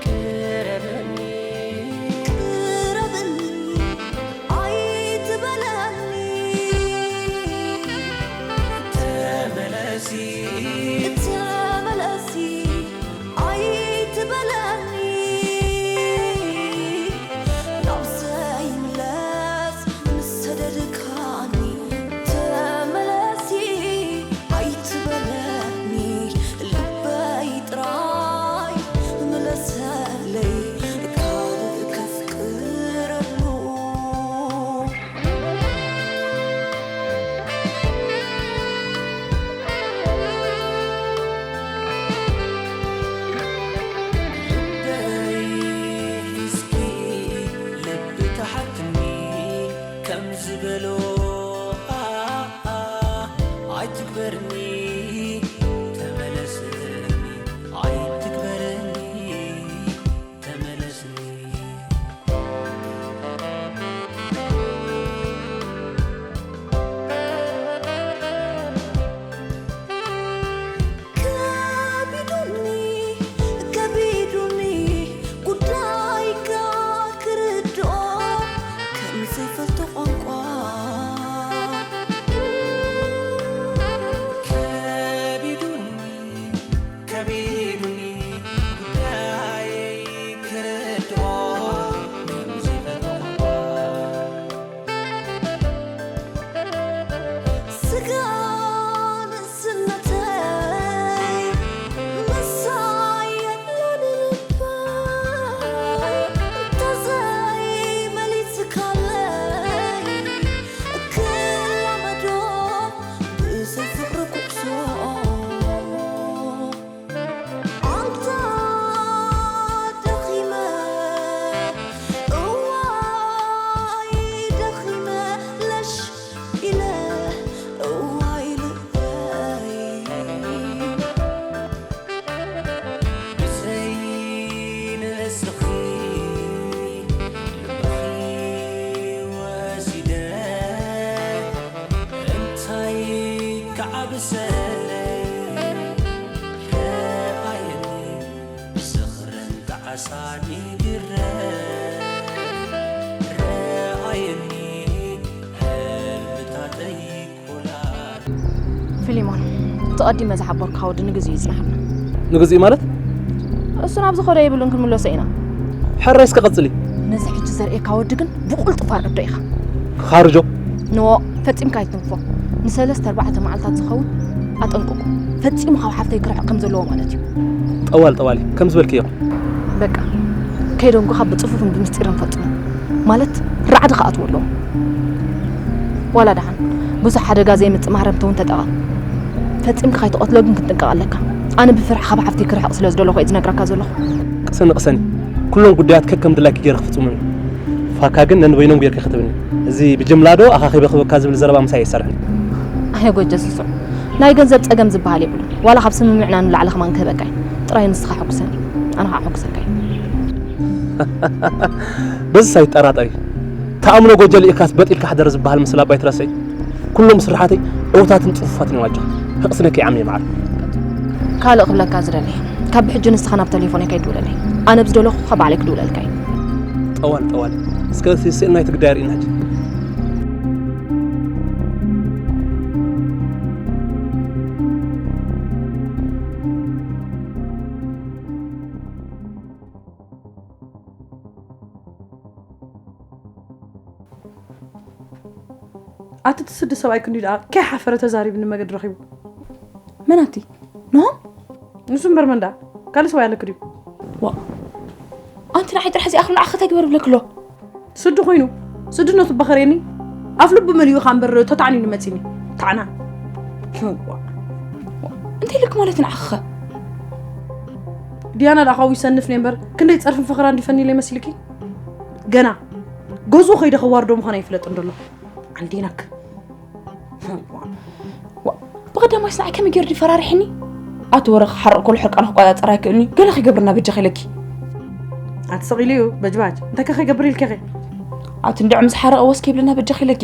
ቅረብኒ፣ ቅረብኒ፣ ኣይትበለኒ። ተመለሲ፣ ተመለሲ፣ ኣይትበለኒ። ናብ ዘይምለስ ምስ ሰደድካኒ፣ ተመለሲ ኣይትበለኒ። ልበይ ጥራይ ምለሰለይ፣ ካልእ ከፍቅረሉ። ልበይ እስኪ ልቢ ተሓትኒ ከም ዝበሎ፣ ኣ፣ ኣ፣ ኣይትግበርኒ፣ ተመለስኒ፣ ኣይትግበርኒ፣ ተመለስኒ። ከቢዱኒ፣ ከቢዱኒ ጉዳይካ ክርድኦ ከም ዘይፈልጦ ቋንቋ። ከቢዱኒ፣ ከቢዱኒ ጉዳየይ ክርድኦ ከም ዘይፈልጦ ቋንቋ። ስጋ ንእስነተይ ምሳይ የለን ልበይ፣ እንተዘይመሊስካለይ ክላመዶ ብዘይ ፍቕሪ ጉዕዞ። ኣንታ ደኺመ፣ እዋይ ደኺመ፣ ለሽ ኢለ፣ እዋይ ልበይ። ብዘይ ንስኺ ልብኺ ወሲደ፣ እንታይ ክዓብሰለይ? ረኣየኒ ዝኽርን ጣዕሳን ይግረም። ረኣየኒ ህልምታተይ ኮላል። ፊሊሞን፣ ተቐዲመ ዝሓበርኩኻ ወዲ ንግዜኡ ይጽናሓልና። ንግዜኡ ማለት? እሱ ናብ ዝኸዶ የብሉን፣ ክንምለሶ ኢና። ሕራይ እስከ ቀጽሊ። ነዚ ሕጂ ዘርእየካ ወዲ ግን ብቑልጡፍ ኣርዕዶ ኢኻ። ክኻርጆ? ንዎ፣ ፈጺምካ ኣይትንክፎ። ንሰለስተ ኣርባዕተ መዓልታት ዝኸውን ኣጠንቅቁ። ፈጺሙ ካብ ሓፍተይ ክርሕቕ ከም ዘለዎ ማለት እዩ። ጠዋል፣ ጠዋል፣ ከም ዝበልክዮ። በቃ፣ ከይደንጎኻ ብጽፉፍን ብምስጢርን ፈጽሞ። ማለት፣ ራዕዲ ክኣትዎ ኣለዎ። ዋላ ደሓን፣ ብዙሕ ሓደጋ ዘየምጽእ ማህረምቲ እውን ተጠቐም። ፈጺምካ ከይትቐትሎ ግን ክትጥንቀቕ ኣለካ። ኣነ ብፍርሒ ካብ ሓፍተይ ክርሕቕ ስለ ዝደለኹ እየ ዝነግረካ ዘለኹ። ቅሰኒ፣ ቅሰኒ። ኩሎም ጉዳያት ከከም ድላይኪ ገይረ ክፍጽሞም እየ። ፋካ ግን ነንበይኖም ጌርኪ ክትብኒ። እዚ ብጅምላ ዶ ኣኻኺበ ክህበካ ዝብል ዘረባ ምሳይ ኣይሰርሕን። ኣየ ጎጀ ስሱዕ፣ ናይ ገንዘብ ጸገም ዝበሃል የብሉን። ዋላ ካብ ስምምዕና ንላዕሊ ከማን ክህበካ እየ። ጥራይ ንስኻ ሕጉሰኒ፣ ኣነ ኸዓ ሕጉሰካ እየ። በዚስ ኣይትጠራጠሪ። ተኣምኖ ጎጀ ልኢኻስ በጥ ኢልካ ሕደር ዝበሃል ምስላ ኣባይ ትረስዒ። ኩሎም ስራሓተይ ዕዉታትን ጽፉፋትን እዮም ኣጆኺ። ከቕስነኪ ይዓሚ ማዓር። ካልእ ክብለካ ዝደሊ፣ ካብ ብሕጂ ንስኻ ናብ ተሌፎነይ ከይትድውለለይ። ኣነ ብዝደለኹ ካብ ባዕለይ ክድውለልካ እየ። ጠዋል፣ ጠዋል። እስከ ስእናይ ትግዳይ ርኢና ሕጂ። ኣቲ እቲ ስዲ ሰብኣይ ክንዲ ደኣ ከይሓፈረ ተዛሪብኒ መገዲ ረኺቡ። መን ኣቲ? ኖሆም? ንሱ እምበር መን ደኣ? ካልእ ሰብኣይ ኣለኪ ድዩ? ዋ። ኣንቲ ንዓይ ጥራሕ እዚኣ ከም ንዓኺ እንታይ ግበር ብለኪ ኣሎ? ስዲ ኮይኑ፣ ስድነቱ በኸርየኒ። ኣፍ ልቡ መሊኡ ኢኻ እምበር ተታዕኒኑ መጺኒ። ታዕና። ዋ። ዋ። እንታይ ኢልኪ ማለት ንዓኺ ኸ? ዲያና ደኣ ካብኡ ይሰንፍኒ እምበር፣ ክንደይ ጸርፍን ፈኸራን ድዩ ፈንይለይ መሲልኪ? ገና ገዝኡ ከይደ ከዋርዶ ምዃኑ ኣይፍለጥን ደሎ። ዓንዲናክ። ዋ፣ ብቐዳማይስ ንዓይ ከመይ ገይሩ ድዩ ፈራሪሕኒ? ኣቲ ወረ ክሓርቕ ከሎ ሕርቃኑ ክቆጻጸር ኣይክእልን'ዩ። ገለ ከይገብረና በጃኺ ኢለኪ። ኣቲ ስቕ ኢሉ እዩ በጅባጅ። እንታይ ከ ከይገብር ኢልኪ ኢኺ? ኣቲ እንድዒ ምስ ሓረቐ ወስ ከይብለና በጃኺ ኢለኪ።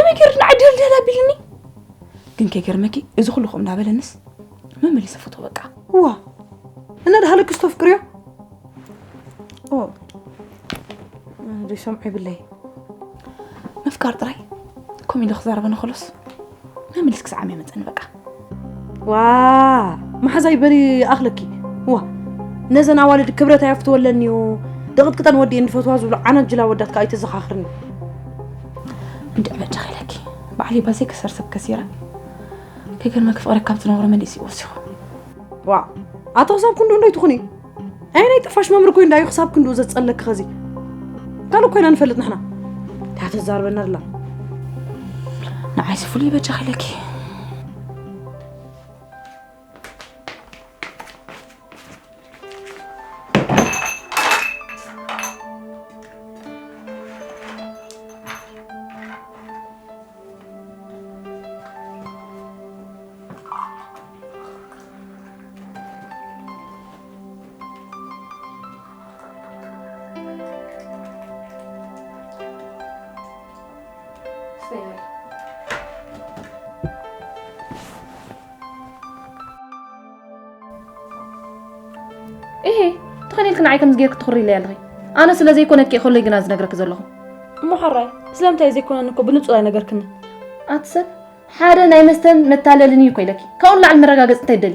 ነገር ንዓይ ደልደል ኣቢልኒ። ግን ከይገርመኪ፣ እዚ ኩሉ ከምኡ እናበለንስ መመሊሰ ፈትዎ በቃ። እዋ፣ እና ደሃለክስ ተፍቅርዮ? ኦ፣ ዶ ይሰምዑ ይብለይ። ምፍቃር ጥራይ ከምኡ ኢሉ ክዛረበ ንኽእሎስ መመሊስ ክሳዕ ዓሚ መጸኒ በቃ። ዋ፣ መሓዛይ በሊ ኣኽለኪ። ዋ፣ ነዘን ኣዋልድ ክብረት ኣየፍትወለን'ዩ፣ ደቕጥቅጠን ወዲኤን ዝፈትዋ ዝብሉ ዓናጅላ ወዳት ከኣ ኣይተዘኻኽርኒ። እንድዒ በጃኺ ኢለኪ፣ ባዕለይ ባዘይ ከሰር ሰብ ከሲረ። ከይገርመኪ ፍቕረይ ካብ ዝነበሮ መሊሱ እዩ ወሲኹ። ዋ፣ ኣቶ ክሳብ ክንድኡ እንዶ ኣይትኹኒ። ኣየናይ ጠፋሽ መምህር ኮይኑ እንዳዩ ክሳብ ክንድኡ ዘጸለኪ ኸዚ? ካልእ ኮይና ንፈልጥ ንሕና። እንታይ ተዛርበና ኣላ? ንዓይሲ ፍሉይ በጃኺ ኢለኪ። እሄ፣ ተኸኒልክ ንዓይ ከምዚ ጌርክ ትኹሪ ኢለይ ኣለኺ። ኣነ ስለ ዘይኮነኪ እየ ከሎይ ግና ዝነግረኪ ዘለኹ። እሞ ሓራይ፣ ስለምንታይ ዘይኮነኒ እኮ ብንጹር ኣይነገርክኒ። ኣቲ ሰብ፣ ሓደ ናይ መስተን መታለልን እዩ እኮ ኢለኪ። ካብኡ ንላዕሊ መረጋገጺ እንታይ ትደሊ?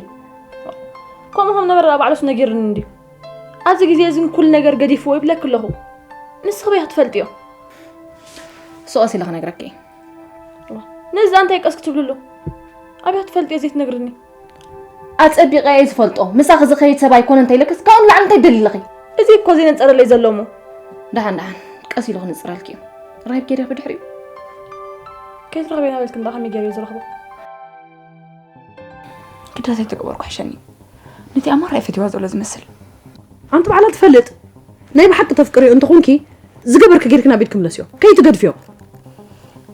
ከምኡ ከም ነበረ ባዕሉስ ነጊርኒ እንድዩ። ኣብዚ ግዜ እዚ ኩሉ ነገር ገዲፍዎ ይብለኪ ኣለኹ። ንስኺ በይ ክትፈልጥዮ። እሱ ቀስ ኢለ ክነግረኪ እየ። ነዚ እንታይ ቀስ ክትብልሉ? ኣበይ ክትፈልጥዮ ዘይትነግርኒ? ኣጸቢቐ እየ ዝፈልጦ። ምሳኺ ዝኸይድ ሰብ ኣይኮነ እንተ ኢለክስ፣ ካብኡ ንላዕሊ እንታይ ትደሊ ኣለኺ? እዚ እኮ ዘይነጸረለይ ዘሎ እሞ። ደሓን፣ ደሓን፣ ቀስ ኢሉ ክንጽረልኪ እዩ። ራይድ ጌርዮ ብድሕሪኡ። ከይትረኽበ ኢና በልክን ደኣ ከመይ ገይሩ እዩ ዝረኽቦ? ግዳ ዘይተገበርኩ ሕሸኒ። ነቲ ኣማራ እዩ ፈትዋ ዘሎ ዝመስል። ኣንቲ ባዕላ ትፈልጥ። ናይ ብሓቂ ተፍቅርዮ እንተኾንኪ፣ ዝገበርኪ ጌርኪ ናብ ኢድኪ ምለስዮ። ከይትገድፍዮ።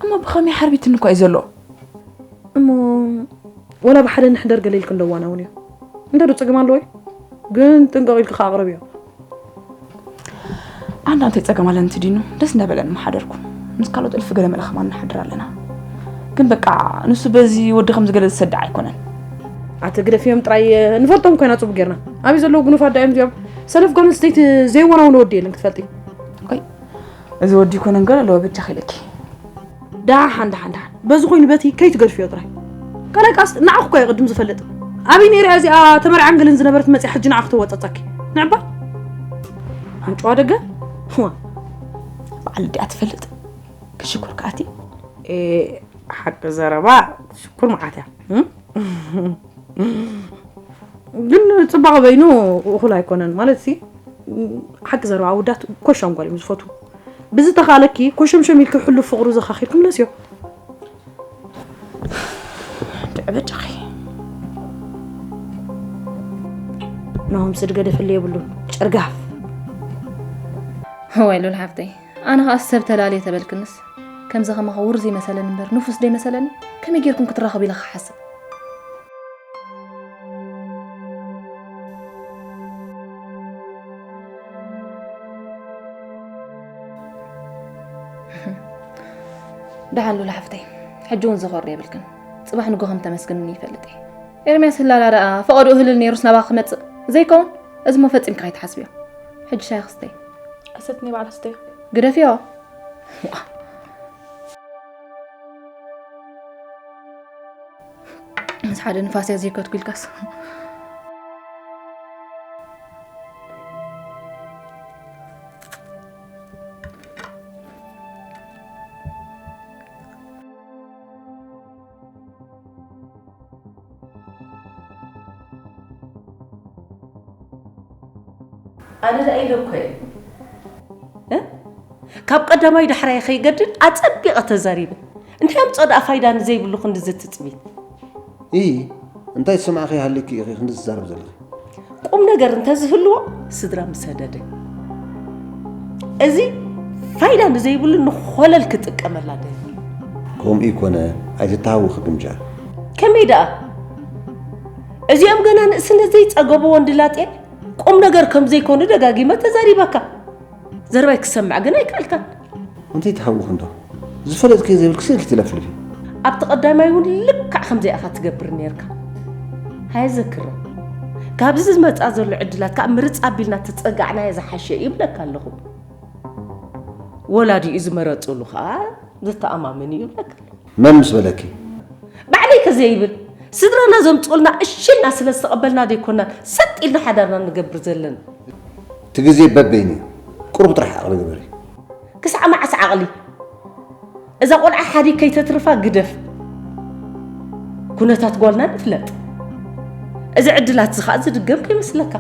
እሞ ብኸመይ ሓርቢትኒ እኳ እዩ ዘሎ? እሞ ወላ ብሓደ ንሕደር ገለ ኢልኪ እንደዋና እውን እዩ። እንተ ዶ ጸገም ኣለዎ እዩ? ግን ጥንቅቕ ኢልኪ ከኣ ኣቕርብዮ። ኣንዳ እንታይ ጸገም ኣለኒ ትዲኑ? ደስ እንዳበለኒ ምሓደርኩ። ምስ ካልኦት እልፊ ገለ መለ ከማን ንሓድር ኣለና። ግን በቃ ንሱ በዚ ወዲ ከም ዝገለ ዝሰድዕ ኣይኮነን። ኣቲ ግደፍዮም ጥራይ፣ ንፈልጦም ኮይና ጽቡቅ ጌርና። ኣበይ ዘለዉ ጉኑፋት ዳዮም እዚኦም? ሰለፍ ጓል ኣንስተይቲ ዘይወናውኑ ወዲ የለን ክትፈልጢ። ቆይ፣ እዚ ወዲ ይኮነን ገለ ኣለዎ በጃኺ ኢለኪ። ደሓን፣ ደሓን፣ ደሓን። በዚ ኮይኑ በቲ ከይትገድፍዮ ጥራይ። ካልኣይ ከኣስ ንዓኹ እኮ እየ ቅድም ዝፈልጥ። ኣበይ ነይራ እዚኣ ተመርዓን ገለን ዝነበረት መጽያ ሕጂ ንዓ ክተወጸጸኪ? ንዕባ? ኣንጭዋ ደገ? ህዋ። በዓል ድኣ ትፈልጥ? ክሽኩር ከኣቲ? ኤ፣ ሓቂ ዘረባ ሽኩር መዓት እያ። እም? ግን ጽባቐ በይኑ እኹል ኣይኮነን። ማለት ሲ፣ ሓቂ ዘረባ ኣወዳት ኮሻም ጓል እዮም ዝፈትዉ። ብዝተኻለኪ ኮሸምሸም ኢልኪ ሕሉፍ ፍቕሩ ዘኻኺርኪ ምለስዮ። ድዕበጫኺ። ናሆም ስድ ገደፍለ የብሉን። ጨርጋፍ። ወይ ሉል ሓፍተይ፣ ኣነ ኸኣ ሰብ ተላልየ ተበልክንስ፣ ከምዚ ኸማኻ ውርዙ ይመሰለኒ እምበር ንፉስ ደይመሰለኒ። ከመይ ጌርኩም ክትራኸቡ ኢለ ክሓስብ? ደሓን ሉላ ሓፍተይ፣ ሕጂ እውን ዘኾር የብልክን። ጽባሕ ንጎ ከም ተመስግንኒ ይፈልጥ እየ። ኤርምያስ ህላላ ደኣ ፈቐድኡ ህልል ነይሩስ ናባኺ ክመጽእ ዘይከውን? እዚ እሞ ፈጺምካ ከይትሓስብዮ። ሕጂ ሻሂ ክስተይ። ኣሰትኒ ባዕላ ክስተዮ። ግደፍዮ። ምስ ሓደ ንፋስ እያ ዘይከድኩ ኢልካስ። ኣነ ደኣ ኢለ እኮ እየ። እ? ካብ ቀዳማይ ዳሕራይ ከይገድድ ኣጸቢቐ ተዛሪበ። እንታይ ኣምጽኦ ደኣ ፋይዳ ንዘይብሉ ክንድዚ ትጽቢት? ኢ፣ እንታይ ዝሰማዕኺ ይሃልኪ ኢኺ ክንዲ ትዛረብ ዘለኺ? ቁም ነገር እንተዝህልዎ ስድራ ምሰደደ። እዚ ፋይዳ ንዘይብሉ ንኾለል ክጥቀመላ ደሊ። ከምኡ ይኮነ፣ ኣይትተሃወኺ ግምጃ። ከመይ ደኣ? እዚኦም ገና ንእስነት ዘይጸገቡ ወንድላጤ ቁም ነገር ከም ዘይኮኑ ደጋጊመ ተዛሪበካ። ዘረባይ ክሰምዕ ግን ኣይከኣልካን። እንታይ ትሃውኽ እንዶ? ዝፈለጥክዮ ዘይብልክሲ ኢልኪ ትለፍልፊ። ኣብቲ ቀዳማይ እውን ልክዕ ከምዚኣ ኢኻ ትገብር ነይርካ። ሃየ ዘክረ፣ ካብዚ ዝመጻ ዘሎ ዕድላት ከኣ ምርጽ ኣቢልና ተጸጋዕናዮ ዝሓሸ እዩ ይብለካ ኣለኹ። ወላዲኡ ዝመረጽሉ ከኣ ዘተኣማምን እዩ ይብለካ ኣለኹ። መን ምስ በለኪ? ባዕለይ ከዘይብል፣ ስድራና ዘምጽኡልና እሺ ኢልና ስለ ዝተቐበልና ዘይኮናን ሰጥ ኢልና ሓዳርና ንገብር ዘለና። እቲ ግዜ በበይኑ እዩ። ቁሩብ ጥራሕ ዓቕሊ ግበሪ። ክሳዕ መዓስ ዓቕሊ? እዛ ቆልዓ ሓዲግ ከይተትርፋ ግደፍ። ኩነታት ጓልና ንፍለጥ። እዚ ዕድላት እዚ ኸኣ ዝድገም ከይመስለካ።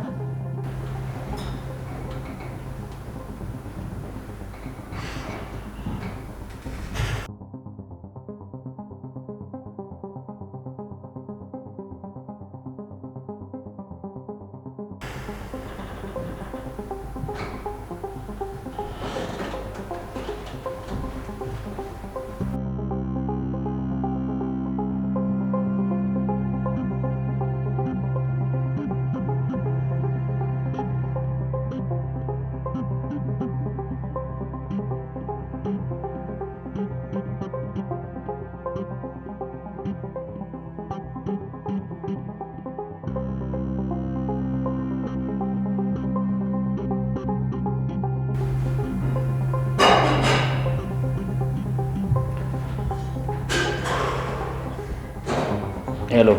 ሄሎ።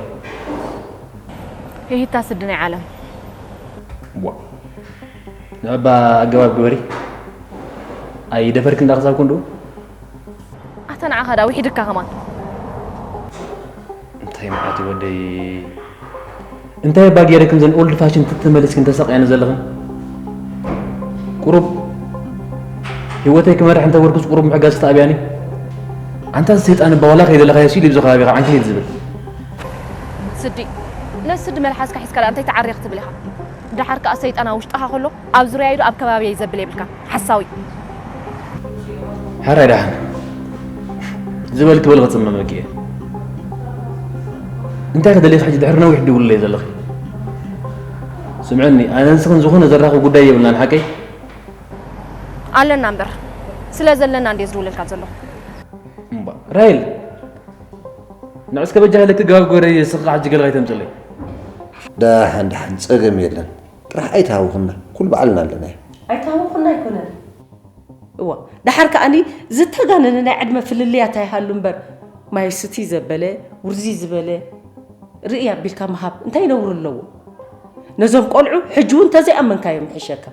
ሂታ ስዲ ናይ ዓለም። ዋ። ንዕባ ኣገባብ ግበሪ። ኣይደፈርክ እንዳ ክሳብ ክንድኡ? ኣታ ንዓኻ ዳ ውሒድካ ከማን። እንታይ መዓት እዩ ወደይ? እንታይ እባ ገይረ ከምዘን ኦልድ ፋሽን ትተመሊስክን ተሳቕያኒ ዘለኽን? ቁሩብ ህይወተይ ክመርሕ እንተበልኩስ ቁሩብ ምሕጋዝ ክተኣብያኒ? ኣንታ ሰይጣን እባ ዋላ ከይደለኻዮ ሲል ይብዚ ከባቢኻ ዓንኪሊል ዝብል። ስዲ፣ ነዚ ስዲ መልሓስካ ሒዝካ ደኣ እንታይ ተዓርየ ክትብል ኢኻ? ደሓር ከኣ ሰይጣን ኣብ ውሽጥኻ ከሎ ኣብ ዙርያይ ዶ ኣብ ከባቢየይ ዘብል የብልካን። ሓሳዊ። ሕራይ ደሓን። ዝበልኪ በሊ ክጽመመኪ እየ። እንታይ ክደልይኪ ሕጂ ድሕሪ ነዊሕ ትድውልለይ ዘለኺ? ስምዕኒ፣ ኣነን ንስኽን ዝኾነ ዘራኽብ ጉዳይ የብልናን ሓቀይ? ኣለና እምበር። ስለ ዘለና እንድየ ዝድውለልካ ዘለኹ። እምባ፣ ራሄል፣ ንዑ እስከ በጃ ኢለኪ ገባብ ግበሪ፣ ስኻ ሕጂ ገለ ከይተምጽለይ። ደሓን ደሓን፣ ጸገም የለን። ጥራሕ ኣይትሃውኽና፣ ኩሉ ባዕልና ኣለናዮ። ኣይትሃውኽና ኣይኮነን። እዋ፣ ደሓር ከኣኒ ዝተጋነነ ናይ ዕድመ ፍልልያት ኣይሃሉ እምበር፣ ማይ ስቲ ዘበለ፣ ውርዚ ዝበለ፣ ርእይ ኣቢልካ ምሃብ እንታይ ነውሪ ኣለዎ? ነዞም ቆልዑ ሕጂ እውን እንተዘይኣመንካዮም ይሕሸካ።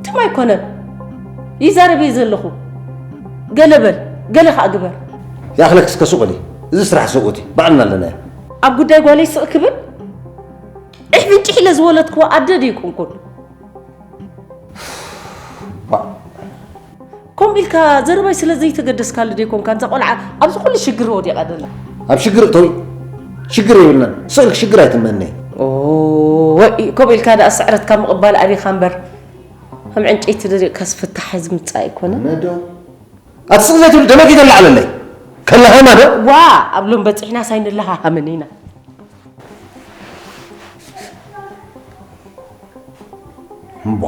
ትም ኣይኮነን። ይዛረብ እየ ዘለኹ። ገለ በል፣ ገለ ኸኣ ግበር። ይኣኽለኪ እስከ ሱቕ በሊ። እዚ ስራሕ ሰብኡት እዩ። ባዕልና ኣለናዮ። ኣብ ጉዳይ ጓለይ ስቕ ክብል? ዒሕ ፍንጭሕ ኢለ ዝወለድክዋ ኣደ ድዩ ኮንኩን? ባዕ። ከምኡ ኢልካ ዘረባይ ስለ ዘይተገደስካሉ ደይኮንካ፣ እዛ ቆልዓ ኣብዚ ኩሉ ሽግር ወዲቓ ደላ። ኣብ ሽግር እተዊ። ሽግር የብልናን። ስቕ ኢልኪ ሽግር ኣይትመነይ። ኦ፣ ወይ፣ ከምኡ ኢልካ ደኣ ስዕረትካ ምቕባል ኣቢኻ እምበር፣ ከም ዕንጨይቲ ደሪቕካስ ፍታሕ ዝምጻእ ኣይኮነን። ነዶ። ኣቲ ስቕ ዘይትብል ደመኪ ተላዕለለይ። ከላሃማ ዶ? ዋ፣ ኣብ ሎም በጺሕናስ ኣይንለሃሃምን ኢና። እምቧ።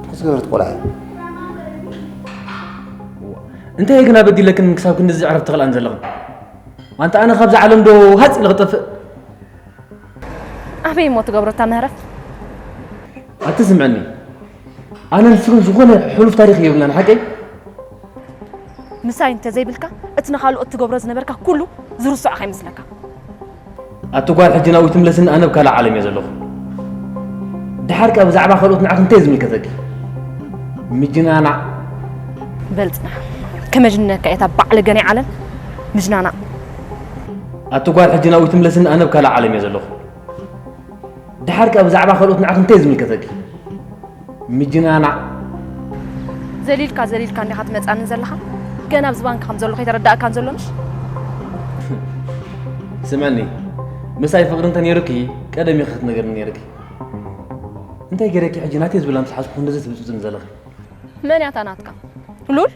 እንታይ ዝገበረት ቆልዓ እያ? እንታይ ግን ኣበዲለክን ክሳብ ክንድዚ ዕረፍቲ ትኽልኣን ዘለኽን? ኣንታ ኣነ ካብዛ ዓለም ዶ ሃጽ ኢለ ክጠፍእ? ኣበይ እሞ ትገብሮ እታ ምህረት? ኣቲ ስምዕኒ፣ ኣነ ንስኽን ዝኾነ ሕሉፍ ታሪኽ የብልናን፣ ሓቀይ? ምሳይ እንተዘይብልካ፣ እቲ ንኻልኦት ትገብሮ ዝነበርካ ኩሉ ዝርስዖ ከይመስለካ። ኣቲ ጓል፣ ሕጂ ናብኡ ትምለስኒ፣ ኣነ ኣብ ካልእ ዓለም እየ ዘለኹ። ደሓር ከኣ ብዛዕባ ካልኦት ንዓኺ እንታይ ዝምልከተኪ? ምጅናናዕ። በል ጽናሕ፣ ከመጅንነካ እየ እታ ባዕለገ ናይ ዓለም ምጅናናዕ። ኣቲ ጓል፣ ሕጂ ናብኡ ትምለስኒ፣ ኣነ ኣብ ካልእ ዓለም እየ ዘለኹ። ደሓር ከኣ ብዛዕባ ካልኦት ንዓኺ እንታይ ዝምልከተኪ? ምጅናናዕ። ዘሊልካ ዘሊልካ እንዲኻ ትመጻኒ ዘለኻ? ገና ኣብዚ ባንክ ከም ዘለኹ ኣይተረዳእካን ዘሎ ምሽ? ስምዕኒ፣ ምሳይ ፍቕሪ እንተ ነይሩኪ፣ ቀደም ኢኺ ክትነግርኒ ነይርኪ። እንታይ ገይረኪ ሕጂ ናተይ ዝብላ ምስ ሓዝኩ ክንድዚ ትብጽብጽኒ ዘለኺ? መን እያ እታ ናትካ? ሉል?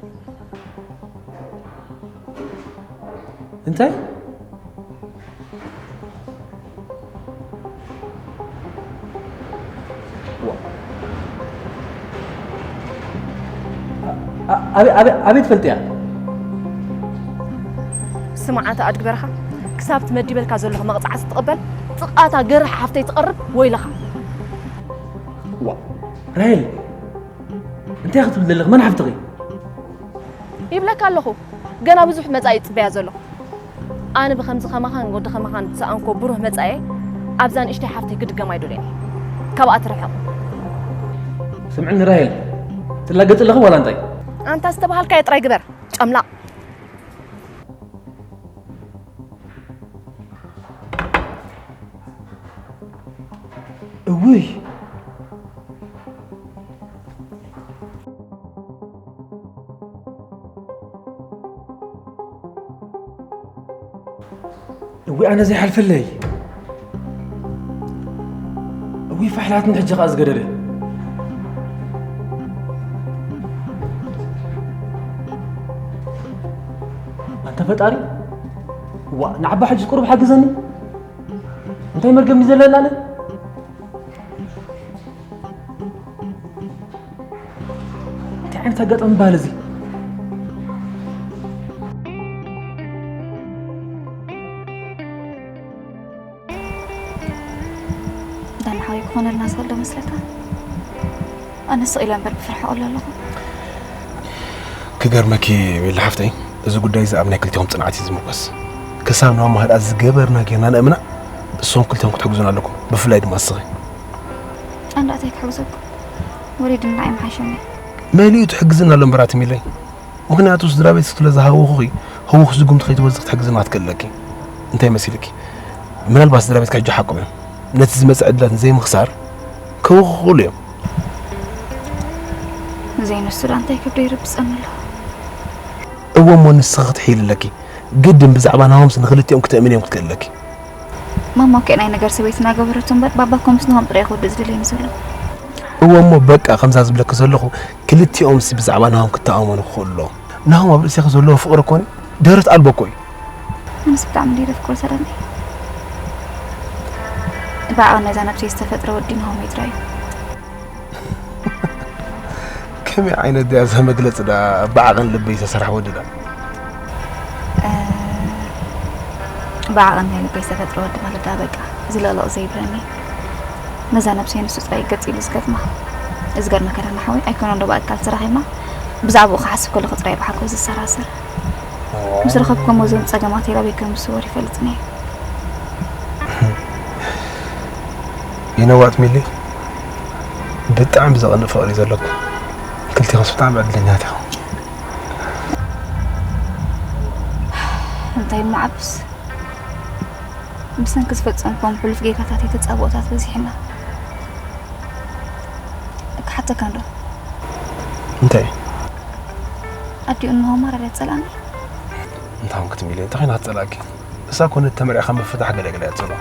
እንታይ? ኣበይ ትፈልጥያ? ስማዕ ኣታ ኣድጊ በረኻ፣ ክሳብ ትመዲበልካ ዘለኹ መቕጻዕቲ ትቕበል፣ ጥቓታ ገርሕ ሓፍተይ ትቐርብ ወይለኻ። ዋ ራሄል፣ እንታይ ክትብል ዘለኺ? መን ሓፍትኺ? ይብለካ ኣለኹ፣ ገና ብዙሕ መጻኢ ይጽበያ ዘለኹ። ኣነ ብኸምዚ ኸማኻን ወዲ ኸማኻን ዝሰኣንኮ ብሩህ መጻኤ ኣብዛ ንእሽተይ ሓፍተይ ክድገም ኣይደልዮን እየ። ካብኣ ትርሕቕ። ስምዕኒ ራሄል፣ ትላገጽ ኣለኺ ዋላ እንታይ? ኣንታ ዝተባሃልካዮ ጥራይ ግበር ጨምላቕ። እውይ እዊ ኣነ ዘይሓልፈለይ እዊ ፋሕላትን ሕጂ ኸኣ ዝገደደ ኣንተ ፈጣሪ ዋ ንዓባ ሕጂ ቁሩብ ሓግዘኒ እንታይ መርገም ዘለና ኣነ እንታይ ዓይነት ኣጋጣሚ በሃል እዚ ዳና ሓወይ ክኾነልና ዝኽእል ዶ መስለካ? ኣነ ስቕ ኢለ እምበር ብፍርሒ ቀሎ ኣለኹ። ክገርመኪ ቤላ ሓፍተይ፣ እዚ ጉዳይ እዚ ኣብ ናይ ክልቲኹም ጽንዓት እዩ ዝምርኮስ። ክሳብ ናብ ማህዳ ዝገበርና ጌርና ነእምና፣ እሶም ክልቲኹም ክትሕግዙና ኣለኩም፣ ብፍላይ ድማ እስኺ። ኣንዳእታይ ክሕግዘኩም? ወሪድና ኣይምሓሸኒ። መሊኡ ትሕግዝና ኣሎ እምበር ኣትሚለይ። ምኽንያቱ ስድራ ቤት ስለ ዝሃወኹኺ ህውኽ ዝጉምቲ ከይትወዚ ክትሕግዝና ክትክእለኪ እንታይ መሲልኪ ምናልባት ስድራ ቤትካ ሕጂ ሓቆም እዮም ነቲ ዝመፅእ ዕድላት ንዘይምኽሳር ከውኽኽሉ እዮም ዘይነሱ ዳ እንታይ ከብዶ ይርብፀኒ ኣሎ እወ እሞ ንስኺ ክትሕይል ኣለኪ ግድን ብዛዕባ ናሆምስ ንክልቲኦም ክተእምን እዮም ክትክእለኪ ማማ እኮ ናይ ነገር ሰበይትና ገበረቶ እምበር ባባ ኮምስ ንሆም ጥራይ ክወድእ ዝደለየኒ ዘሎ እወ እሞ በቃ ከምዛ ዝብለኪ ዘለኹ ክልቲኦምሲ ብዛዕባ ናሆም ክተኣመኑ ክኽእሉ ኣለዎም ናሆም ኣብ ርእሴኺ ዘለዎ ፍቕሪ ኮነ ደረት ኣልቦ እኮ እዩ ኣነስ ብጣዕሚ እንደ የፍቅሮ ሰላም ብዓቐን ነዛ ነብሰይ ዝተፈጥረ ወዲ ናሆም እዩ ጥራይ እዩ ከመይ ዓይነት ድያ እዛ መግለፂ ድኣ ብዓቐን ልበይ ዝተሰርሐ ወዲ ድኣ ብዓቐን ናይ ልበይ ዝተፈጥረ ወዲ ማለት ድኣ በቃ ዝለቕለቕ ዘይብለኒ ነዛ ነብሰይ ንሱ ጥራይ ገፂ ኢሉ ዝገጥማ እዚ ገርመ ከዳና ሓወይ ኣይኮነን ዶ ብኣካል ተራኺብና ብዛዕባኡ ክሓስብ ከለኹ ጥራይ ብሓጎስ ዝሰራሰር ምስ ረኸብኮሞ እዞም ፀገማት ኢላ በይ ከም ዝስወር ይፈልጥኒ እየ You know what ሚሊ ብጣዕሚ ዘቐንእ ፍቕሪ እዩ ዘለኩም ክልቲኹምስ ብጣዕሚ ዕድለኛት ኢኹም እንታይ እሞ ዓብስ ብሰንኪ ዝፈፀምኩም ሕሉፍ ጌጋታት እዩ ተፃብኦታት በዚሕና ክሓተካ እንዶ እንታይ ኣዲኡ እንሆ ማራርያ ፀላኒ እንታይ ሆንክት ሚሊ እንታይ ኮይና ትፀላእኪ እሳ ኮነት ተመርዕኻ ምፍታሕ ገለ ገለ እያ ትጸልኦ።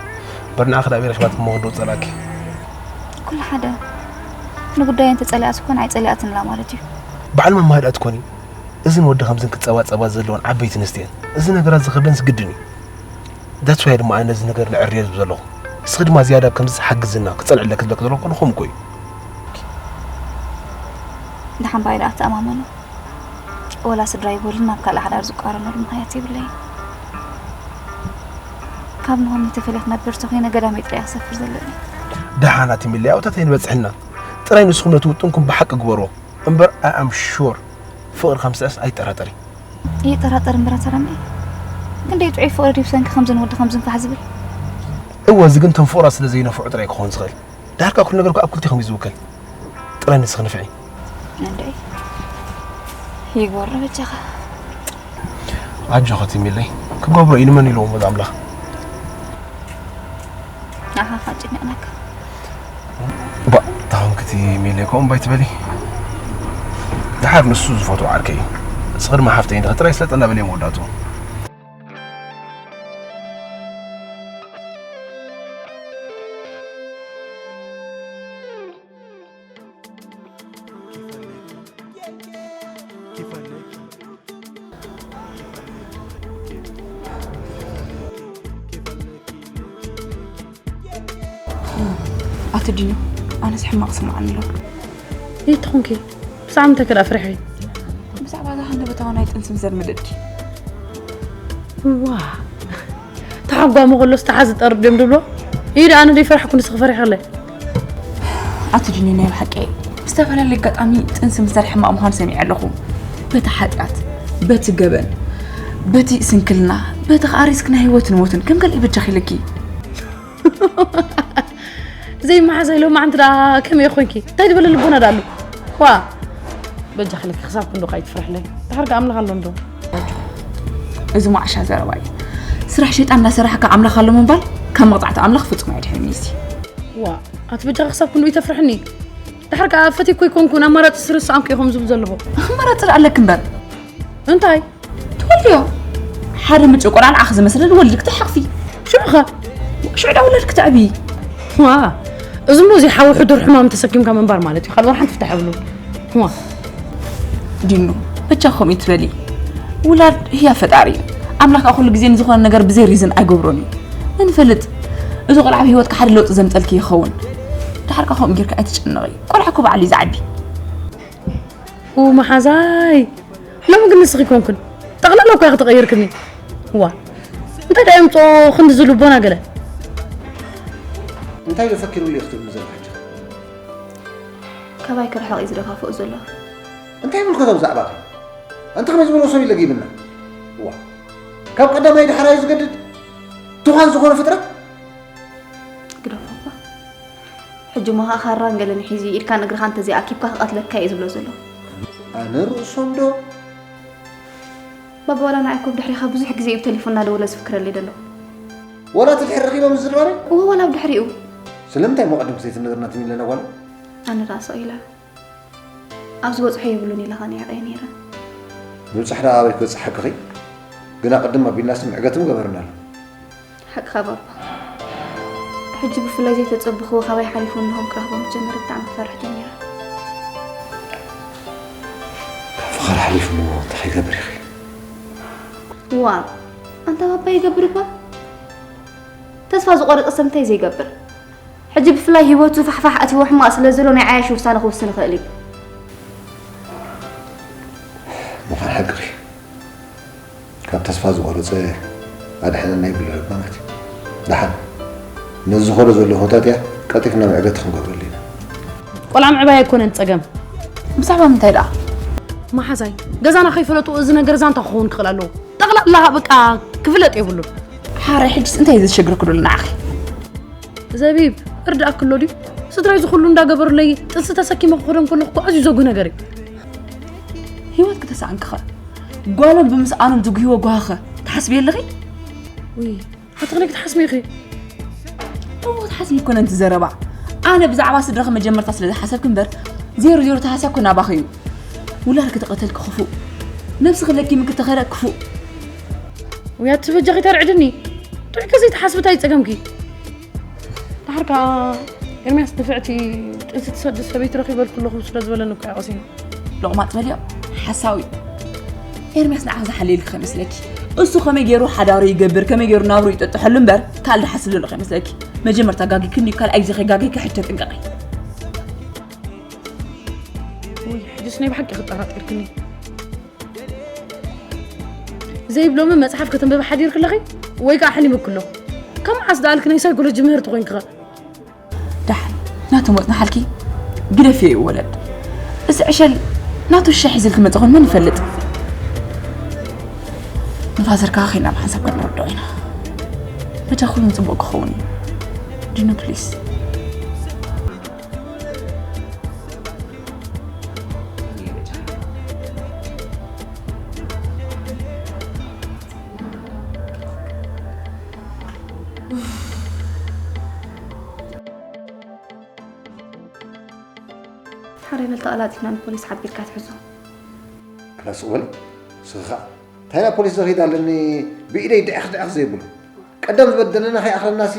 በርንዓ ክዳ ቢረኽባት እሞ ክንዶ ትጸላእኪ። ኩሉ ሓደ ንጉዳየን ተጸሊኣት እኮ ንዓይ ጸሊኣትንላ ማለት እዩ። ባዕል መማህዳእት ኮኒ እዝን ወዲ ከምዝን ክጸባጸባ ዘለወን ዓበይቲ ኣንስትየን እዚ ነገራት ዝኸብደንስ ግድን እዩ። That's why ድማ ኣነ ነዚ ነገር ንዕርዮ ዝብል ዘለኹ። እስኺ ድማ ዝያዳ ከምዚ ሓግዝና ክጸንዕ ኣለኪ ዝብለኪ ዘለኹ ንኹም እኮ እዩ። ደሓን ባይ ደኣ ተኣማመኑ። ወላ ስድራይ በሉን ናብ ካልእ ሓዳር ዝቋረነሉ ምኽንያት የብለይን። ካብ ንሆም እንተፈለየ ክነብር ተኾይነ ገዳመይ ጥራይ ክሰፍር ዘለኒ። ደሓን ኣቲ ሚሊ ኣብታት ኣይንበጽሕና። ጥራይ ንስኹም ነቲ ውጥንኩም ብሓቂ ግበርዎ። እምበር I am sure ፍቕሪ ከም ዝስዕስ ኣይጠራጠሪ። ይጠራጠር እምበር ኣታ ዳምኤ። ክንደይ ጥዑይ ፍቕሪ ድዩ ብሰንኪ ከምዝን ወዲ ከምዝን ፋሕ ዝብል። እወ እዚ ግን እቶም ፍቑራት ስለ ዘይነፍዑ ጥራይ ክኸውን ዝኽእል። ዳርጋ ኩሉ ነገር ኣብ ክልቲኹም እዩ ዝውከል። ጥራይ ንስኺ ንፍዒ። እንድዒ ይግበሮ በጃኻ። ኣጆኺ ትሚለይ ክገብሮ እዩ ንመን ኢልዎ እሞ ኣምላኽ። ንዓኻ ከዓ ጨኒቕናካ። ባ ታሁን ክቲ ሚለይ ከምኡ ባይ ትበሊ። ድሓር ንሱ ዝፈትዎ ዓርከይ እዩ። ንስኺ ድማ ሓፍተይ እንዲኺ ጥራይ ስለጠና በልዮ መወዳእትኡ። ኣቲ ዲኑ ኣነስ ሕማቕ ስምዓኒ ኣሎ። ይትኹንኪ ብዛዕባ ምንታይ ከ ደኣ ፍሪሕኺ? ብዛዕባ እዛ ሃንደበታዊ ናይ ጥንሲ ምዘር ምልድ። ዋ፣ ተሓጓሚ ከሎስ ተሓዚ ጠርድዮም ድብሎ። እዩ ደኣ፣ ኣነ ደይፈራሕኩ ንስኺ ፈሪሕለይ። ኣቲ ጅኒ፣ ናይ ብሓቂ ብዝተፈላለየ ኣጋጣሚ ጥንሲ ምዘር ሕማቕ ምዃኑ ሰሚዐ ኣለኹ። በቲ ሓጢኣት፣ በቲ ገበን፣ በቲ ስንክልና፣ በቲ ኸኣ ሪስክ ናይ ህይወትን ሞትን ከም ገለ በጃኺ ኢለኪ። ዘይመሓዛይ ሎማዓንቲ ደኣ ከመይ ኮንኪ? እንታይ ዝበለ ልቦና ደኣ ኣሎ? ዋ፣ በጃኺ ኢለኪ ክሳብ ክንዶ ከይትፍርሕለይ። ድሓር ከ ኣምላኽ ኣሎ እንዶ? እዚ ማዕሻ ዘረባ እዩ። ስራሕ ሸይጣን እናሰራሕካ ኣምላኽ ኣሎ ምባል ካብ መቕጻዕቲ ኣምላኽ ፍጹም ኣየድሕንን እዩ። ዋ፣ ኣቲ በጃኺ ክሳብ ክንዶ ይተፍርሕኒ። ድሓር ከኣ ፈትየኮ ኣይኮንኩን፣ ኣማራጺ ስለ ዝሰኣንኩ እየ ከምኡ ዝብል ዘለኹ። ኣማራጺ ደኣ ኣለኪ እምበር። እንታይ? ትወልድዮ። ሓደ ምጭው ቆልዓ ንዓኺ ዝመስለ ንወልድኪ ትሓቕፊ። ሽዑ ኸ? ሽዑ ደኣ ውላድኪ ተዕብዪ። ዋ፣ እዚ እሞ እዚ ሓዊ ሕዱር ሕማም ተሰኪምካ ምንባር ማለት እዩ። ካልእ ወላ ሓንቲ ፍታሕ የብሉን። ዋ። ዲኑ፣ በጃ ከምኡ ይትበሊ። ውላድ ህያ ፈጣሪ እዩ። ኣምላኽ ከኣ ኩሉ ግዜ ንዝኾነ ነገር ብዘይ ሪዝን ኣይገብሮን እዩ። መን ይፈልጥ? እዚ ቆልዓ ኣብ ህይወትካ ሓደ ለውጢ ዘምጸልኪ ይኸውን። ድሓር ከኣ ከምኡ ጌርካ ኣይትጨነቒ። ቆልዓ እኮ ባዕሉ እዩ ዝዓቢ። ኡ መሓዛይ፣ ሎሚ ግን ንስኺ ኮንክን ጠቕላላ እኮ ኢኺ ተቐይርክኒ። ዋ፣ እንታይ ደኣ የምፅኦ ክንዲ ዝልቦና ገለ? እንታይ ዶ ፈኪሩሉ እዩ ክትብሉ ዘለኹ ሕጂ? ካባይ ክርሕቕ እዩ ዝደፋፍኦ ዘሎ። እንታይ ይምልከቶ ብዛዕባኺ? ኣንቲ ከመይ ዝበሎ ሰብ ኢለ ገይብና? እዋ፣ ካብ ቀዳማይ ዳሕራዩ ዝገድድ ትዃን ዝኾነ ፍጥረት? ግደፎ እባ። ሕጂ እሞ ኸኣ ካራን ገለን ሒዙ ኢድካን እግርኻን እንተዘይኣኪብካ ክቐትለካ እየ ዝብሎ ዘሎ። ኣነ ርእሶም ዶ? ባባ ዋላ ንዓይ እኮ ብድሕሪኻ ብዙሕ ግዜ እዩ ብቴሌፎን እናደወለ ዝፍክረለይ ዘሎ። ዋላ እቲ ድሕሪ ረኺቦም ዝዝርባሪ? እወ ዋላ ብድሕሪኡ። ስለምንታይ እሞ ቀደም ዘይትነግርና ትም ኢለና ጓል? ኣነ ደኣ ስቕ ኢለ ኣብ ዝበጽሖ የብሉን ኢለ ኸኣ ንዒቐዮ ነይረ። ምብጻሕ ደኣ ኣበይ ክበጽሕ ሓቅኺ? ግና ቅድም ኣቢልናሲ ምዕገት ምገበርናሉ። ሓቅኻ ባባ። ሕጂ ብፍላይ ዘይተጸበኽዎ ካባይ ሓሊፉ እንሆም ክረኽቦም ክጀምር ብጣዕሚ ክፈርሕ ጀሚረ። ካብ ፍቕሪ ሓሊፉ እሞ እንታይ ክገብር ኢኺ? ዋእ ኣንታ ባባ ይገብር እባ። ተስፋ ዝቖረጸ ሰብ እንታይ ዘይገብር? ሕጂ ብፍላይ ሂወቱ ፋሕፋሕ ኣትይዎ ሕማቕ ስለ ዘሎ ናይ ዓያሹ ውሳነ ክውስን ይኽእል እዩ። ምዃን ሓቅኺ። ካብ ተስፋ ዝቖረጸ ኣድሕነና ይብሎ ልባማት። ደሓን ነዚ ዝኸዶ ዘሎ ኩነታት እያ ቀልጢፍና መዕገቲ ክንገብረሉ ኢና። ቆልዓ ምዕባይ ኣይኮነን ጸገም። ብዛዕባ ምንታይ ደኣ? መሓዛይ ገዛና ከይፈለጡ እዚ ነገር ዛንታ ክኸውን ክኽእል ኣለዎ። ጠቕላላ በቃ ክፍለጥ የብሉን። ሓራይ ሕጅስ እንታይ እዩ ዘሸግረኪ ደሎ ንዓኺ? ዘቢብ እርድኣኪ ኣሎ ድዩ? ስድራይ እዚ ኩሉ እንዳገበሩለይ ጥንሲ ተሰኪመ ክኸዶም ከለኹ እኮ ኣዝዩ ዘጉህ ነገር እዩ። ህይወት ክተሰኣንክኸ ጓሎም ብምስኣኖም ዝጉህይዎ ጓህኸ ትሓስቢ ኣለኺ? ውይ ኣቲ ከመይ ክትሓስቢ ኢኺ? እሞ ክትሓስቢ ይኮነ ንቲ ዘረባ። ኣነ ብዛዕባ ስድራኺ መጀመርታ ስለ ዝሓሰብኪ እምበር ዜሮ ዜሮ ተሃስያ እኮ ናባኺ እዩ። ውላድኪ ተቐተልኪ ክፉእ፣ ነብስኺ ለኪምኪ ተኸደ ክፉእ። ውይ ኣቲ በጃኺ ተርዕድኒ። ጥዑይ ከዘይትሓስቢ እንታይ ጸገምኪ? ደሓር ከኣ ኤርምያስ ንፍዕቲ ጥንሲ ትሰድድ ሰበይቲ ረኺበልኪ ኣለኹ ስለ ዝበለኒ እኮ እየ ቀሲነ። ሎቕማጽ በልዮ ሓሳዊ። ኤርምያስ ንዓኺ ዝሓልየልኪ ከይመስለኪ። እሱ ከመይ ገይሩ ሓዳሩ ይገብር፣ ከመይ ገይሩ ናብሩ ይጠጥሐሉ እምበር ካልእ ዝሓስብ ዘሎ ከይመስለኪ። መጀመርታ ጋጊኪ እንድዩ፣ ካልኣይ ግዜ ከይጋገይኪ ሕጂ ተጥንቀቒ። ውይ ሕጅስ ናይ ብሓቂ ክጠራጠርክኒ። ዘይብሎሚ መጽሓፍ ከተንብቢ ሓዲርኪ ኣለኺ ወይ ከኣ ኣሕሊምኪ ኣለኹ። ካብ መዓስ ደኣልኪ ናይ ሳይኮሎጂ ምህርቲ ኮይንኪ ኸ? ደሓን ናቱ ሞት ንሓልኪ ግደፍዮ እዩ ወለድ። እዚ ዕሸል ናቱ ሽሻይ ሒዝልኪ መጸ ኾን መን ይፈልጥ? ንፋዘር ከኣ ኸይና ብሓንሳብ ክንርድኦ ኢና። በጃ ኩሉ ንጽቡቕ ክኸውን እዩ። ዲኑ ፕሊስ። ሓደ በል ተቐላጢፍና ንፖሊስ ሓቢርካ ትሕዞ። ክላስ በል ስኻ እንታይ ናብ ፖሊስ ዘኺድ ኣለኒ ብኢደይ ድዕኽ ድዕኽ ዘይብሉ ቀደም ዝበደለና ከይኣኽለናሲ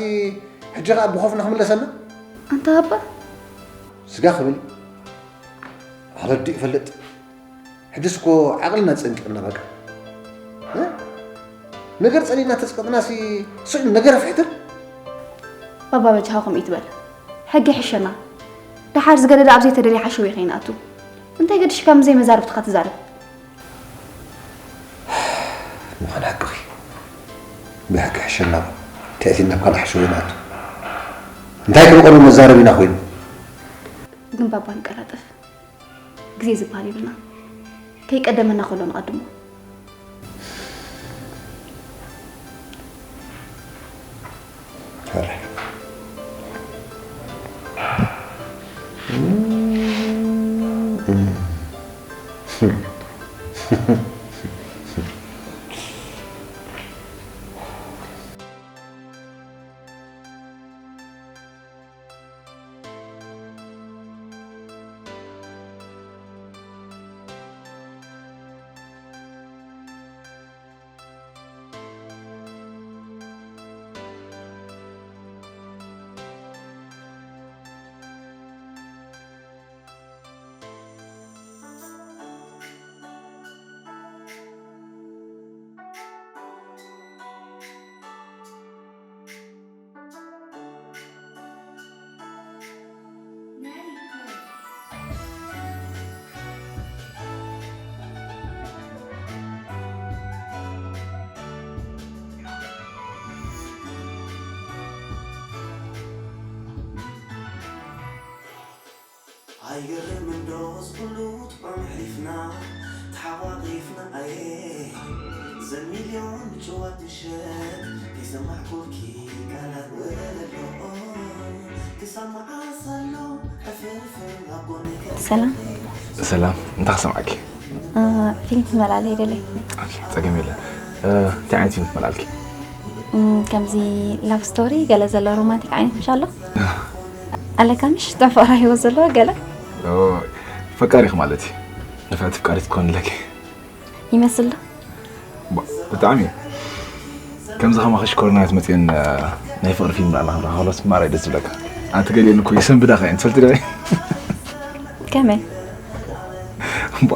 ሕጂ ኸኣ ብኾፍና ክምለሰና ኣንታ ኣባ ስጋ ክብል ኣረዲ ይፈልጥ ሕጅስ እኮ ዓቕልና ጸንቂቕና በቃ ነገር ጸሊና ተጽቀጥናሲ ስዑ ነገር ኣፍሕትር ባባ በጃኻ ከምኡ ይትበል ሕጊ ይሕሸና ደሓር ዝገደደ ኣብ ዘይተደልየ ሓሸውየ ከይንኣቱ እንታይ ገድሽካ ምስ ዘይመዛርብትኻ ትዛረብ ምዃን ሓቅኺ። ብሕቂ ሕሸና እሞ። እንታይ ኢልና ኣብ ካልእ ሓሸውየ ንኣቱ? እንታይ ክንቐርብ መዛረቢና ኮይኑ? ግን ባባ ንቀላጠፍ። ግዜ ዝበሃል የብልና። ከይቀደመና ከሎ ንቐድሞ። ፈርሕ። ኣይገርምን ዶ እዚ ኩሉ ጥዑም ኣሕሊፍና ተሓቋቒፍና ኣየ ዘን ሚልዮን ምጭዋት ምሸት ከይሰማዕኩልኪ ቃላት ወለሎ ክሳብ መዓስ ኣሎ ዕፍርፍር ኣብ ጎነይ ሰላም። ሰላም፣ እንታይ ክሰምዓኪ? ፊልም ክመልኣለ ይደሊ። ኦኬ፣ ጸገም የለን። እንታይ ዓይነት ፊልም ክመልኣልኪ? ከምዚ ላቭ ስቶሪ ገለ ዘሎ ሮማንቲክ ዓይነት ምሽ ኣሎ ኣለካ ምሽ? ጥዑም ፍቕራዊ ህይወት ዘለዎ ገለ። ፈቃሪኽ ማለት እዩ። ንፍዕቲ ፍቃሪት ትኮን ኣለኪ። ይመስል ዶ? ብጣዕሚ። ከምዚ ከማኺ ሽኮርና እያ ትመፅየን። ናይ ፍቕሪ ፊልም ዳኣ ንኽብላ ከሎስ ማራ እዩ ደስ ዝብለካ። ኣንቲ ገሊአን እኮ የሰንብዳኻ እየን ትፈልጢ ዶ? ከመይ? እምባ፣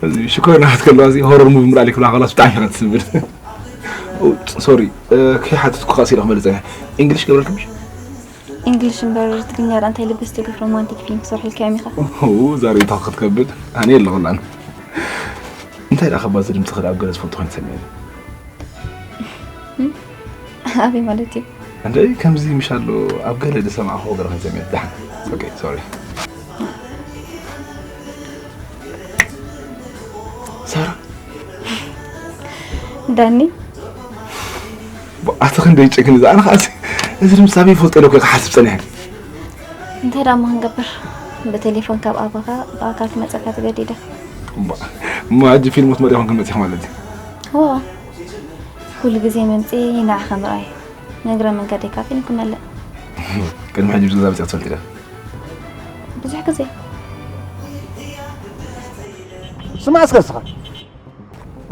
እዚ ሽኮርና ክትከለዋ እዚ ሆረር ሙቪ ምርኣል ክብላ ከሎስ ብጣዕሚ ኢኻ ትስንብድ። ሶሪ፣ ከይሓተትኩ ኸኣ ሲለ ክመልስ ፀኒሐ። ኢንግሊሽ ገብረልኪ ምሽ? ኢንግሊሽ እምበር ትግርኛ ዳኣ እንታይ ልብስ ትግፍ ሮማንቲክ ፊልም ክሰርሑ ኢልካዮም ኢኻ። ዛሬ ታኽ ክትከብድ ኣነ የለኹላን። እንታይ ደኣ ከባዚ ድምፂ ክዳ ኣብ ገለ ዝፈልጦ ኮይኑ ሰሚዐ። ኣበይ ማለት እዩ? እንደ ከምዚ ምሽ ኣሎ ኣብ ገለ ዝሰማዕኹ ገለ ኮይኑ ሰሚዐ። ደሓን። ኦኬ፣ ሶሪ። ሳራ። ዳኒ። ኣቲ ክንደይ ጨክን እዛ ኣነ ኸኣሲ እዚ ድምፂ ኣበይ ይፈልጦ ኢለ እኮ ክሓስብ ፀኒሐ። እንታይ ደኣ እሞ ክንገብር? ብቴሌፎን ካብ ኣባኻ ብኣካል ክመፀካ ተገዲደ። እሞ ሕጂ ፊልም ክትመርሒ ኮንክን መፂኹ ማለት እዩ? እዎ። ኩሉ ግዜ ምምፂ ንዓኻ ምርኣይ። ንእግረ መንገደይ ካፌ ንክመልእ። ቅድሚ ሕጂ ብዝግዛ መፂኣ ትፈልጢ ዶ? ብዙሕ ግዜ። ስማዕ እስከ እስኻ።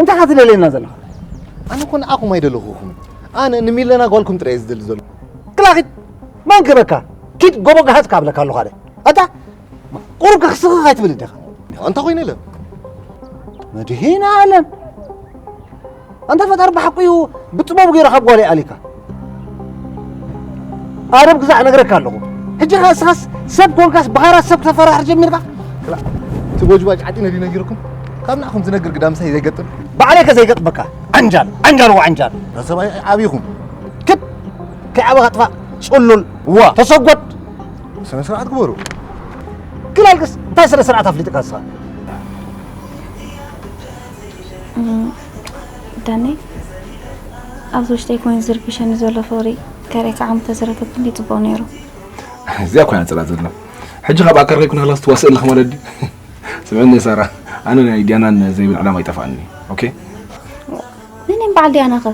እንታይ ኢኻ ትደልየና ዘለኻ? ኣነ እኮ ንዓኹም ኣይደለኹኹም። ኣነ ንሚለና ጓልኩም ጥራይ እየ ዝደሊ ዘለኹ። ክላ ኪድ! መን ክህበካ? ኪድ ጎቦ ገሃጽ ካብለካ ኣለኹ ኣነ። ኣታ! ቁሩብ ከኽስኽኽ ኣይትብል እንዲኻ? እንታይ ኮይነ ኢለ? መድህን ኣለም! ኣንታ ፈጣሪ ብሓቁ እዩ ብጥበቡ ገይሩ ካብ ጓል ይኣሊካ። ኣደብ ግዛዕ እነግረካ ኣለኹ። ሕጂ ኸኣ እስኻስ ሰብ ኮንካስ ብኻራ ሰብ ክተፈራርሕ ጀሚርካ? ክላ፣ እቲ ጎጅባጅ ዓጢነ ድዩ ነጊርኩም? ካብ ንዓኹም ዝነግር ግዳ ምሳይ ዘይገጥም? ባዕለይ ከ ዘይገጥመካ? ዓንጃል፣ ዓንጃል ወዓንጃል። እታ ሰብኣይ ዓቢኹም። ክብ፣ ከይዓበኻ ጥፋእ፣ ጽሉል፣ እዋ። ተሰጎድ። ስነ ስርዓት ግበሩ። ክላልክስ፣ እንታይ ስነ ስርዓት ኣፍሊጥካ ንስኻ? እም፣ ዳኒ፣ ኣብዚ ውሽጠይ ኮይኑ ዝርብሸኒ ዘሎ ፍቕሪ ከርእየካ ዓቕሚ ተዝረክብ ክንደይ ጽቡቕ ነይሩ። እዚኣ ኮይና ጽላል ዘላ። ሕጂ ካብ ኣካል ከይኮነ ክላስ ትዋስእ ኣለኻ ማለት ድዩ? ስምዕኒ ሳራ፣ ኣነ ናይ ዲያናን ዘይብን ዕላማ ይጠፍኣኒ። ኦኬ? መን እየን በዓል ዲያና ከ?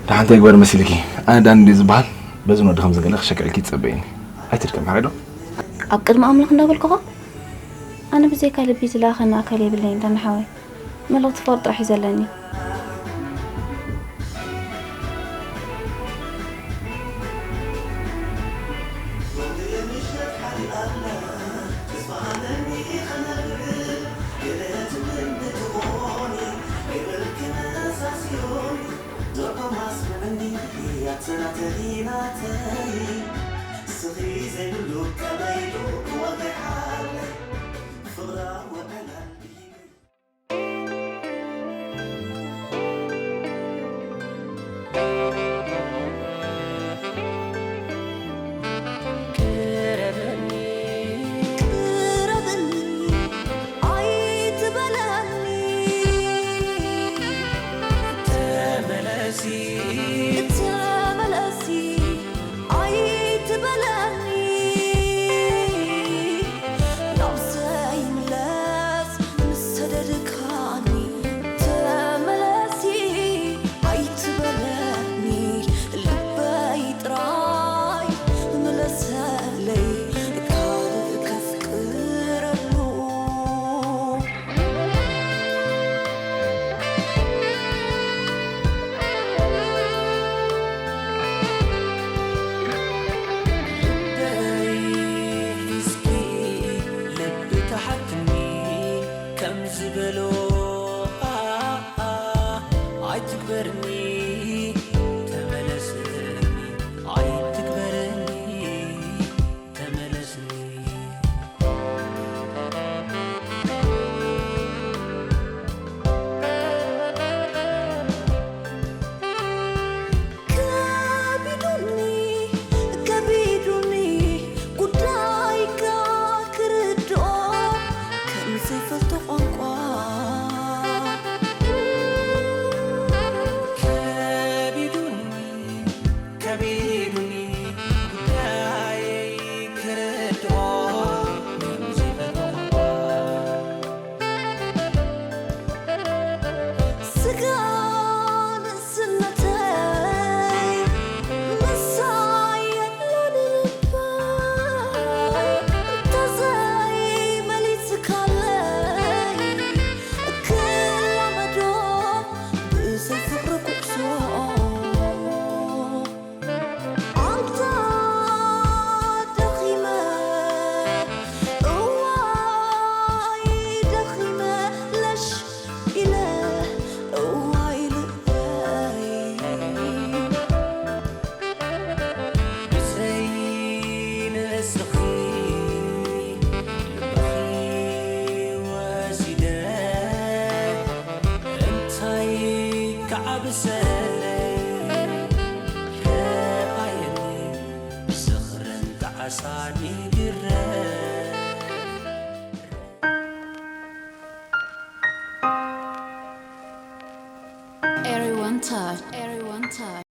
ደሓን እንታይ ግበር መሲልኪ? ኣነ ዳኒ እንድየ ዝበሃል። በዚ ወዲ ከምዚ ገለ ክሸክዕልኪ ትጸበይኒ። ኣይትድከሚ፣ ሓቒ ዶ? ኣብ ቅድሚ ኣምላኽ እንዳበልኩኻ? ኣነ ብዘይካ ልቢ ዝለኣኸኒ ኣካል የብለይን ዳኒ ሓወይ። መልእኽቲ ፍቕሪ ጥራሕ እዩ ዘለኒ። ዝበሎ ኣኣ ኣይትግበርኒ፣ ተመለስኒ ኣይትግበርኒ፣ ተመለስኒ። ከቢዱኒ፣ ከቢዱኒ ጉዳይካ ክርድኦ ከም ዘይፈልጦ ቋንቋ። ከቢዱኒ፣ ከቢዱኒ ጉዳየይ ክርድኦ ከም ዘይፈልጦ ቋንቋ። ስጋ ንእስነተይ ምሳይ የብሉን ልበይ፣ እንተዘይመሊስካለይ ክላመዶ ብዘይ ፍቕሪ ኩዕሶ። ኣንታ ደኺመ፣ እዋይ ደኺመ፣ ለሽ ኢለ፣ እዋይ ልበይ። ብዘይ ንስኺ ልበኺ ወሲደ፣ እንታይ ክዓብሰለይ? ረኣየኒ ዝኽርን ጣዕሳን ይግረም። Everyone touch, everyone touch.